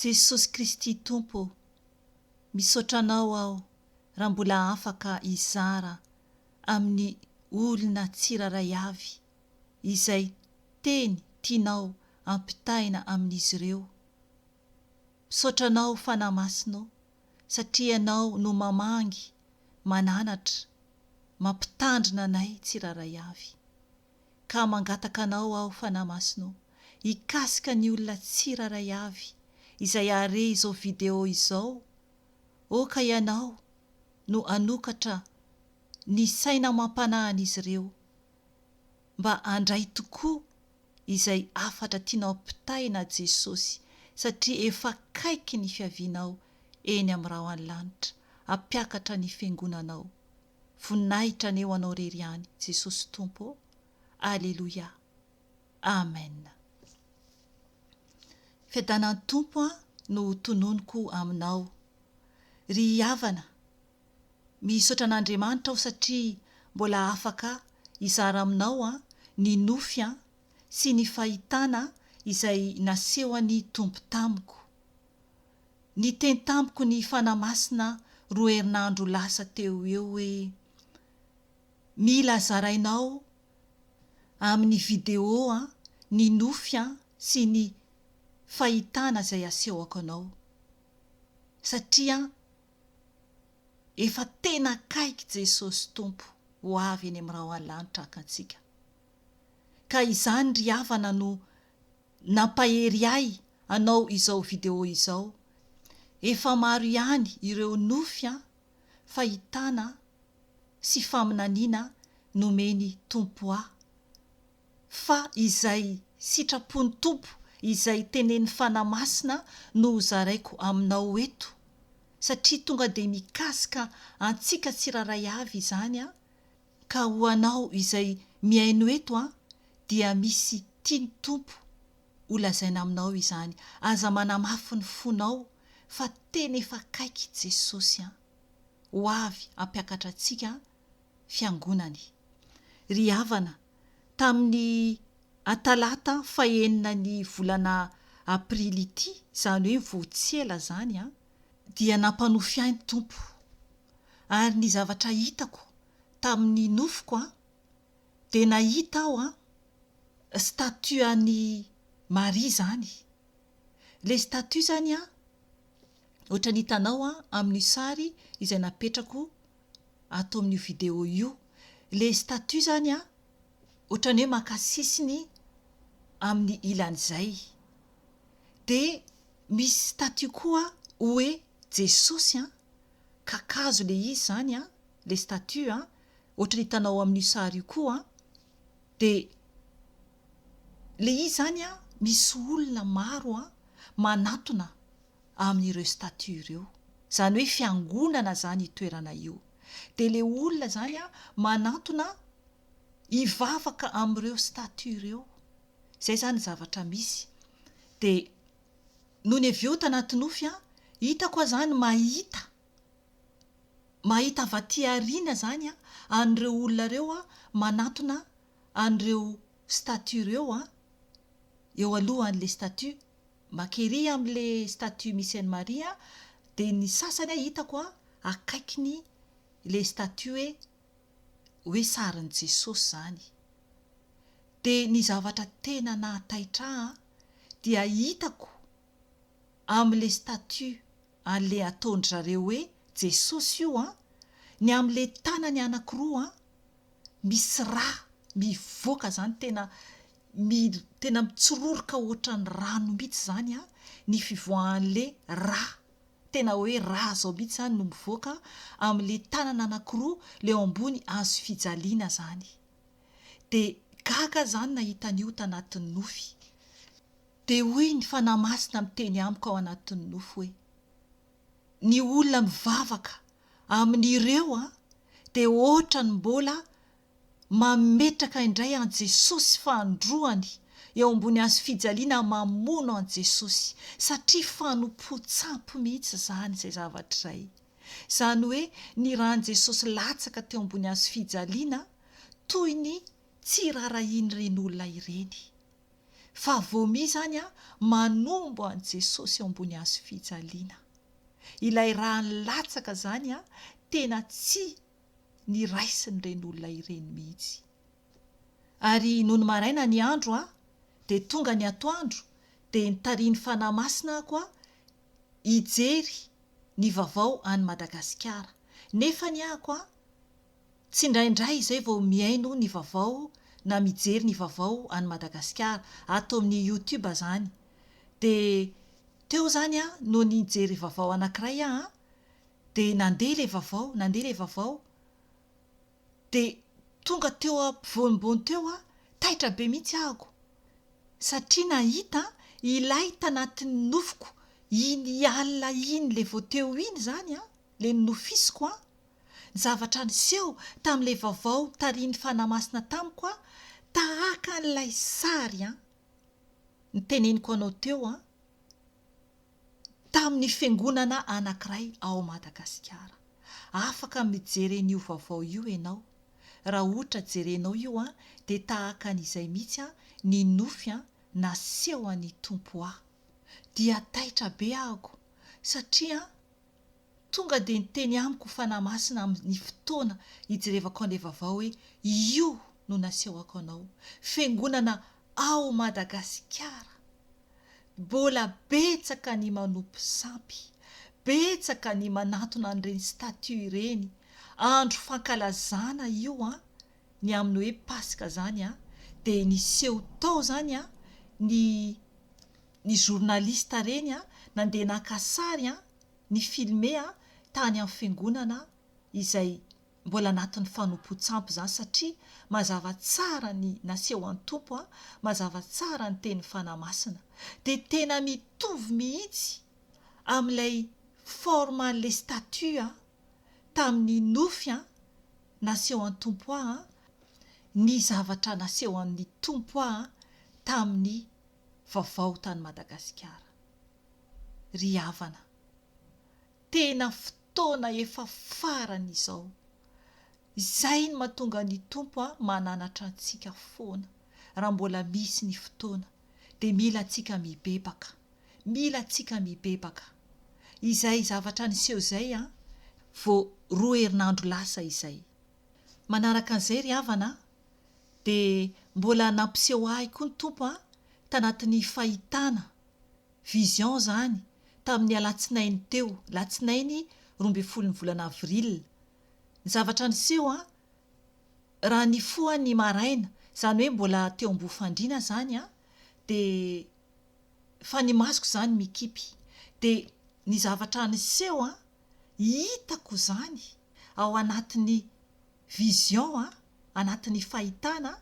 Jesosy Kristy Tompo ô, misaotra Anao aho raha mbola afaka hizara amin'ny olona tsirairay avy izay teny tianao ampitaina amin'izy ireo. Misaotra Anao Fanahy Masina ô satria Ianao no mamangy, mananatra, mampitandrina anay tsirairay avy. Ka mangataka Anao aho Fanahy Masina ô hikasika ny olona tsirairay avy izay hahare izao video izao, oka Ianao no hanokatra ny saina amam-panahin'izy ireo mba handray tokoa izay hafatra tianao ampitaina Jesosy satria efa akaiky ny fiavianao eny amin'ny rahon'ny lanitra hampiakatra ny fiangonanao. Voninahitra anie ho anao rery ihany Jesosy Tompo ô! Aleloia! Amen! Fiadanan'ny Tompo no tononiko aminao ry havana. Misaotra an'Andriamanitra aho satria mbola afaka hizara aminao an ny nofy an sy ny fahitana izay nasehon'ny Tompo tamiko. Niteny tamiko ny Fanahy Masina roa herinandro lasa teo ho eo hoe mila zarainao amin'ny video an ny nofy an sy ny fahitana izay asehoko anao satria Efa tena akaiky Jesosy Tompo ho avy eny amin'ny rahona lanitra haka antsika. Ka izany ry havana no nampahery ahy hanao izao video izao. Efa maro ihany ireo nofy an, fahitana sy faminaniana nomeny Tompo ahy. Fa izay sitrapon'ny Tompo, izay tenenin'ny Fanahy Masina no hozaraiko aminao eto, satria tonga dia mikasika antsika tsirairay avy izany an, ka ho anao izay mihaino eto an, dia misy tian'ny Tompo ho lazaina aminao izany, aza manamafy ny fonao fa tena efa akaiky Jesosy an, ho avy hampiakatra antsika Fiangonany. Ry havana, tamin'ny atalata fahenina ny volana aprily ity, izany hoe vao tsy ela izany an, dia nampanofy ahy ny Tompo. Ary ny zavatra hitako tamin'ny nofiko an, dia nahita aho an, statue an'i Maria izany. Ilay statue izany an, ohatran'ny hitanao an, amin'io sary izay napetrako ato amin'io vidéo io. Le statut zany an, ohatran'ny hoe maka sisiny amin'ny ilany zay. De misy statut koa oe Jesosy an, kakazo le izy zany an, le statut an, ohatran'ny hitanao amin'io sary io koa an, de le izy zany an misy olona maro an manatona amin'ireo statut ireo. Izany hoe fiangonana izany io toerana io. Dia ilay olona izany manantona hivavaka amin'ireo statut ireo. Izay izany ny zavatra misy. Dia nony avy eo tanaty nofy an, hitako aho izany mahita, mahita avy aty aoriana izany an, an'ireo olona ireo an, manantona an'ireo statut ireo an, eo alohan'ilay statut. Makery amle statue misy an'i Maria de ny sasany a hitako a akaikiny le statue hoe hoe sarin'i Jesosy zany. De ny zavatra tena nahataitra ahy a dia hitako amle statue anle ataondry zareo hoe Jesosy io an, ny amle tanany anakiroa an misy rà mivoaka zany tena mi tena mitsororoka ohatran'ny rano mihitsy zany an ny fivoahan'le rà tena hoe rà zao mihitsy zany no mivoaka amle tanana anakiroa le eo ambony hazo fijaliana zany de gaga zany nahita an'io tanatin'ny nofy de hoy ny fanahy masina miteny amiko ao anatin'ny nofy hoe ny olona mivavaka amin'ireo an dia otrany mbola mametraka indray an'i Jesosy fahandroany eo ambony hazo fijaliana mamono an'i Jesosy satria fanompoan-tsampy mihitsy izany izay zavatra izay. Izany hoe ny ràn'i Jesosy latsaka teo ambony hazo fijaliana toy ny tsy rarahian'ireny olona ireny. Fa vomi zany an manombo an'i Jesosy eo ambony hazo fijaliana. Ilay rà nilatsaka zany an tena tsy niraisin'ireny olona ireny mihitsy. Ary nony maraina ny andro an dia tonga ny atoandro dia nitarihin'ny Fanahy Masina ako an hijery ny vavao any Madagasikara. Nefa ny ahako an Tsindraindray izay vao mihaino ny vavao na mijery ny vavao any Madagasikara, ato amin'ny youtube zany. De teo zany aho no nijery vavao anakiray aho an, de nandeha le vavao, nandeha le vavao, de tonga teo ampovoanimbony teo aho, taitra be mihitsy ahako, satria nahita ilay tanatin'ny nofiko iny alina iny le vao teo iny zany an, le nonofisiko an, Ny zavatra niseho tamin'ilay vaovao tarihin'ny Fanahy Masina tamiko an, tahaka an'ilay sary an, niteneniko anao teo an, tamin'ny fiangonana anankiray ao Madagasikara. Afaka mijery an'io vaovao io ianao. Raha ohatra jerenao io an, dia tahaka an'izay mihitsy an, ny nofy an, naseho an'ny Tompo ahy. Dia taitra be ahako, satria an, Tonga dia niteny amiko Fanahy Masina amin'ny fotoana hijerevako an'ilay vavao hoe io no nasehoko anao. Fiangonana ao Madagasikara. Mbola betsaka ny manompo sampy. Betsaka ny manantona an'ireny statue ireny. Andro fankalazana io an, ny amin'ny hoe Paska zany an, dia niseho tao zany an ny ny journaliste ireny an, nandeha naka sary an, ny filme a tany amin'ny fiangonana izay mbola anatin'ny fanompoan-tsampy izany satria mazava tsara ny naseho an'ny Tompo a, mazava tsara ny tenin'ny Fanahy Masina. Dia tena mitovy mihitsy amin'ilay forme an'ilay statue a tamin'ny nofy a naseho an'ny Tompo ahy a, ny zavatra naseho an'ny Tompo ahy tamin'ny vaovao tany Madagasikara. ry havana. Tena fotoana efa farany izao. Izay no mahatonga ny Tompo mananatra antsika foana. Raha mbola misy ny fotoana dia mila antsika mibebaka. Mila antsika mibebaka. Izay zavatra niseho izay vao roa herinandro lasa izay. Manaraka an'izay ry havana dia mbola nampiseho ahy koa ny Tompo tanatin'ny fahitana Vision izany, tamin'ny alatsinainy teo, latsinainy 12 ny volana avril. Ny zavatra niseho an, raha nifoha ny maraina, izany hoe mbola teo amboho fandriana izany an, dia fa ny masoko izany mikipy. Dia ny zavatra niseho an, hitako izany ao anatin'ny vision an, anatin'ny fahitana,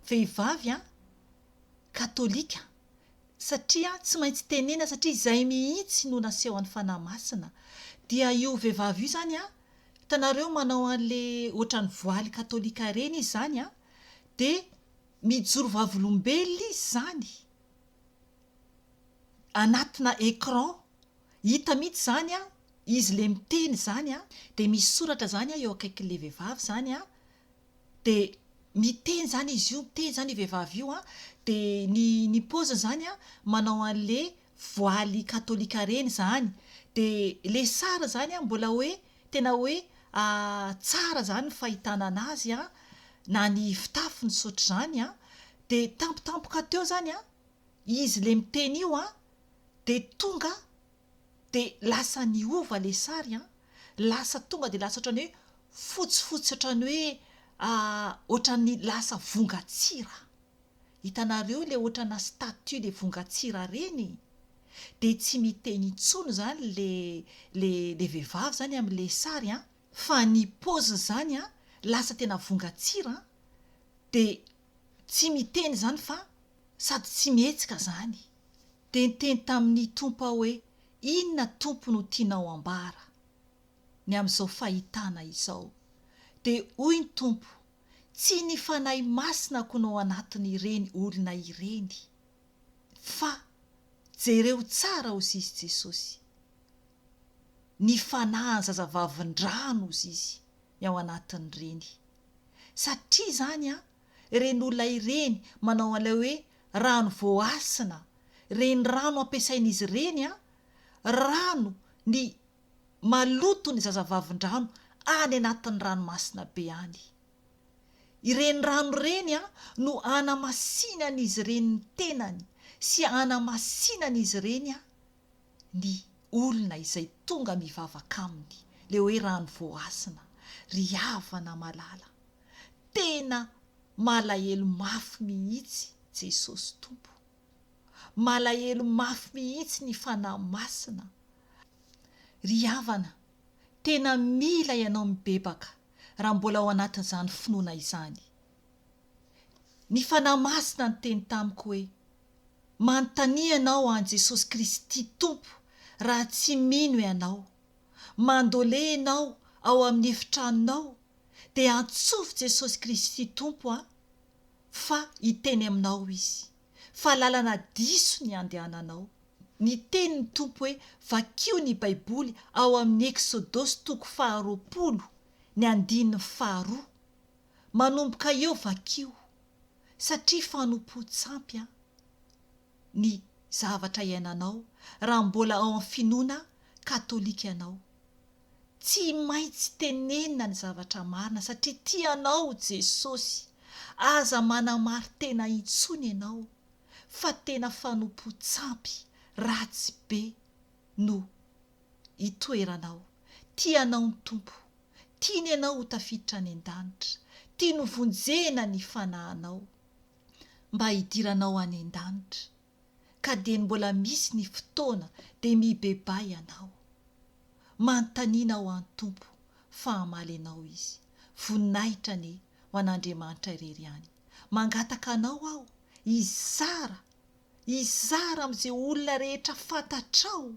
vehivavy an, katolika, satria tsy maintsy tenena satria izay mihitsy no nasehon'ny Fanahy Masina dia io vehivavy io izany an, hitanareo manao an'le ohatran'ny voaly katolika ireny izy izany an, dia mijoro vavolombelona izy izany anatina écran, hita mihitsy izany an, izy le miteny izany an, dia misy soratra izany an eo akaikin'le vehivavy izany an, Dia miteny izany izy io, miteny izany io vehivavy io an, dia ny ny paoziny izany an, manao an'le voaly katolika ireny izany, dia le sary izany an mbola hoe tena hoe tsara izany ny fahitana an'azy an, na ny fitafiny sy ohatr'izany an, dia tampotampoka teo izany an, izy le miteny io an, dia tonga Dia lasa niova le sary an! Lasa tonga dia lasa ohatran'ny hoe fotsifotsy ohatran'ny hoe ohatran'ny lasa vongan-tsira. Hitanareo le ohatrana statue le vongan-tsira reny? Dia tsy miteny intsony izany le le le vehivavy izany amin'le sary an! Fa ny paoziny izany an, lasa tena vongan-tsira an! Dia tsy miteny izany fa sady tsy mihetsika izany. Dia niteny tamin'ny Tompo aho hoe, Inona, Tompo, no tianao hambara ny amin'izao fahitana izao? Dia hoy ny Tompo, Tsy ny Fanahy Masinako no ao anatin'ireny olona ireny, fa, jereo tsara, hozy izy Jesosy, ny fanahin'ny zazavavindrano, hozy izy, ny ao anatin'ireny. Satria izany an, ireny olona ireny manao an'ilay hoe. rano voahasina, ireny rano ampiasain'izy ireny an, rano ny maloto ny zazavavindrano any anatin'ny ranomasina be any. Ireny rano ireny no anamasinan'izy ireny ny tenany sy anamasinan'izy ireny ny olona izay tonga mivavaka aminy, le hoe rano voahasina. Ry havana malala, tena malahelo mafy mihitsy Jesosy Tompo. Malahelo mafy mihitsy ny Fanahy Masina. Ry havana, tena mila ianao mibebaka raha mbola ao anatin'izany finoana izany. Ny Fanahy Masina niteny tamiko hoe, Manontania ianao an'i Jesosy Kristy Tompo raha tsy mino ianao. Mandole ianao ao amin'ny efitranonao dia antsovy Jesosy Kristy Tompo a fa hiteny aminao Izy fa lalana diso ny andehananao. Niteny ny Tompo hoe vakio ny Baiboly ao amin'ny Eksodosy toko faharoapolo ny andininy faharoa. Manomboka eo vakio satria fanompoan-tsampy an ny zavatra iainanao raha mbola ao amin'ny finoana katolika ianao. Tsy maintsy tenenina ny zavatra marina satria tia anao Jesosy. Aza manamari-tena intsony ianao fa tena fanompoan-tsampy ratsy be no itoeranao. Tia anao ny Tompo. Tiany ianao ho tafiditra any an-danitra. Tiany ho vonjena ny fanahinao mba hidiranao any an-danitra. Ka dieny mbola misy ny fotoana dia mibebaha ianao. Manontaniana ho an'ny Tompo fa hamaly anao Izy. Voninahitra anie ho an'Andriamanitra irery ihany. Mangataka anao aho hizara, hizara amin'izay olona rehetra fantatrao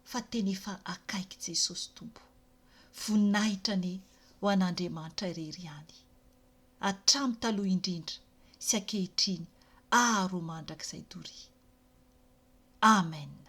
fa tena efa akaiky Jesosy Tompo. Voninahitra anie ho an'Andriamanitra irery ihany. Hatramin'ny taloha indrindra sy ankehitriny ary ho mandrakizay doria. Amen.